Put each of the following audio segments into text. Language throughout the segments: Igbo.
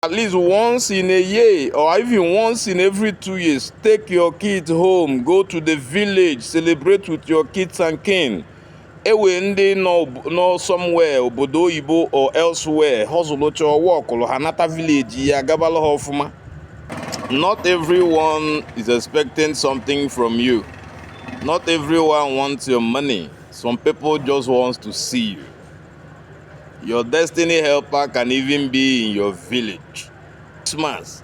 At least once in a year or even once in every 2 years, take your kids home, go to the village, celebrate with your kids and kin. Ewe ndị nọ somewhere, obodo oyibo or elsewhere, hustle work ha, nata village ya gabala ha ọfụma. Not everyone is expecting something from you. Not everyone wants your money. Some people just want to see you. Your destiny helper can even be in your village. Christmas,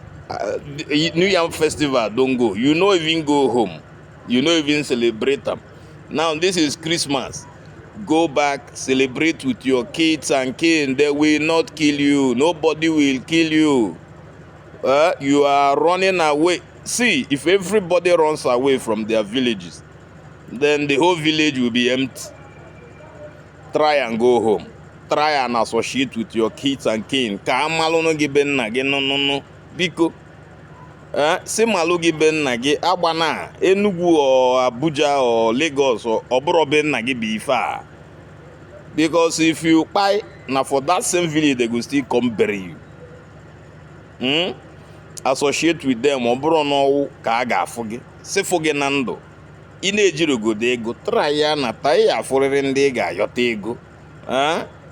New Yam Festival don go. You no even go home. You no even celebrate them. Now this is Christmas. Go back, celebrate with your kids and kin. They will not kill you. Nobody will kill you. You are running away. See, if everybody runs away from their villages, then the whole village will be empty. Try and go home. Try and associate with your kids and kin. Ka amalụnụ gị be nna gị nụnụnụ. Biko. Si malụ gị be nna gị agbana Enugu or Abuja or Lagos or ọ bụrụ be nna gị bụ ife a. Because if you kpai na for that same village, they go still come bury you. Associate with them. Ọ bụrụ n'ọnwụ ka a ga-afụ gị, sịfụ gị na ndụ ị na-ejirigodo ego, try ya na ta ị afụrịrị ndị ị ga-ayọta ego.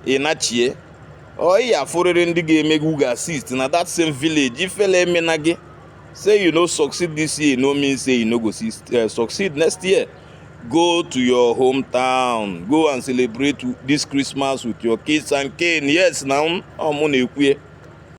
Ị nachie ọ ị afụrịrị ndị ga-emegbu gị assist na that same village. Ifele emena gị. Say you no succeed this year no mean say you no go succeed next year. Go to your hometown. Go and celebrate this Christmas with your kids and kin. Yes, na ọ mụ na-ekwu.